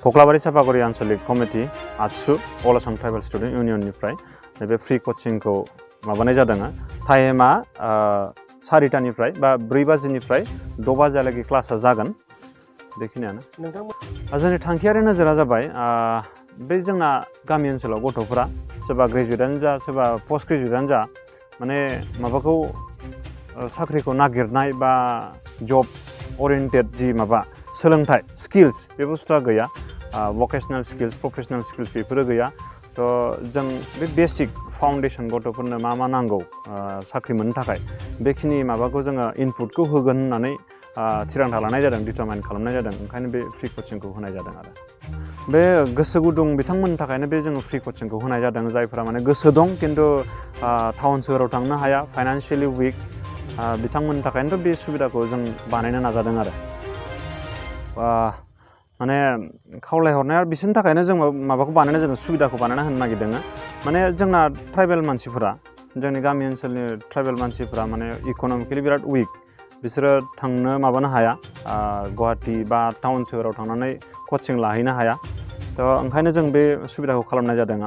कक्लाबारि सापागुरि आनसलिक कमिटि आत्सु अल Assam tribal student इउनियननिफ्राय नैबे free कचिंखौ माबानाय जादों। टाइमा 4टानिफ्राय बा 4 बाजिनिफ्राय 6 बाजिहालागै क्लासा जागोन। बेखिनियानो जोंनि थांखियारि नोजोरा जाबाय बे जोंना गामि ओनसोलाव गथ'फोरा सोरबा ग्रेजुवेटआनो जा सोरबा पोस्ट ग्रेजुवेटआनो जा माने माबाखौ साख्रिखौ नागिरनाय बा जब ओरिएन्टेड जि माबा सोलोंथाइ स्किल्स बे बुस्थुआ गैया। भकेशनेल स्किल्स प्रोफेशनेल स्किल्स बेफोरो गैया। तो जों बे बेसिक फाउन्डेसन गथ'फोरनो मा मा नांगौ साख्रि मोननो थाखाय बेखिनि माबाखौ जोङो इनपुटखौ होगोन होननानै थिरांथा लानाय जादों, डिटारमाइन खालामनाय जादों। ओंखायनो बे फ्रि कचिंखौ होनाय जादों आरो बे गोसो गुदुं बिथांमोननि थाखायनो बे जोङो फ्रि कचिंखौ होनाय जादों। जायफोरा माने गोसो दं खिन्थु टाउन सोहोराव थांनो हाया, फाइनान्शियेलि उइक, बिथांमोननि थाखायनोथ' बे सुबिदाखौ जों बानायनो नाजादों आरो माने खावलायहरनाया बिसोरनि थाखायनो जों माबाखौ बानायनाय जादों, सुबिदाखौ बानायना होनो नागिरदों। माने जोंना ट्राइबेल मानसिफोरा जोंनि गामि ओनसोलनि ट्राइबेल मानसिफोरा माने इक'नमिकेलि बिराद उइक, बिसोरो थांनो माबानो हाया, गुवाहाटि बा टाउन सोहोराव थांनानै कचिं लाहैनो हाया। तो ओंखायनो जों बे सुबिदाखौ खालामनाय जादों।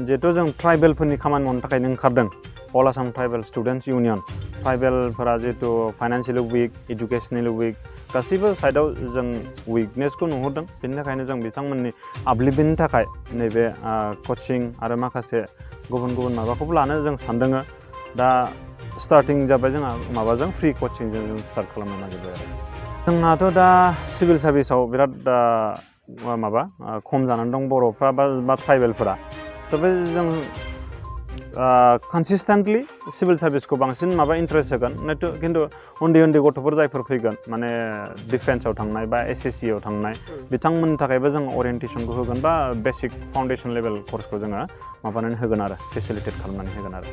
जिहेथु जों ट्राइबेलफोरनि खामानि मावनो थाखायनो ओंखारदों अल आसाम ट्राइबेल स्टुडेन्टस इउनियन। ट्राइबेलफोरा जिहेतु फाइनान्शियेलि उइक, इडुकेसनेलि उइक, गासैबो साइडआव जों उइकनेसखौ नुहुरदों। बेनि थाखायनो जों बिथांमोननि आब्लिबनि थाखाय नैबे कचिं आरो माखासे गुबुन गुबुन माबाखौबो लानो जों सानदों। दा स्टार्टिं जाबाय जोंहा माबाजों फ्रि कचिंजों जों स्टार्ट खालामनो नागिरबाय आरो जोंहाथ' दा सिभिल सार्भिसाव बिराद माबा खम जानानै दं बर'फ्रा बा ट्राइबेलफोरा। थ' बे जों कनसिस्टेन्टलि सिभिल सार्भिसखौ बांसिन माबा इन्ट्रेस्ट होगोन। खिन्थु उन्दै उन्दै गथ'फोर जायफोर फैगोन माने डिफेन्सआव थांनाय बा SSCआव थांनाय बिथांमोननि थाखायबो जों ओरिएन्टेसनखौ होगोन बा बेसिक फाउन्डेसन लेभेल कर्सखौ जोङो माबानानै होगोन आरो फेसिलिटेट खालामनानै होगोन आरो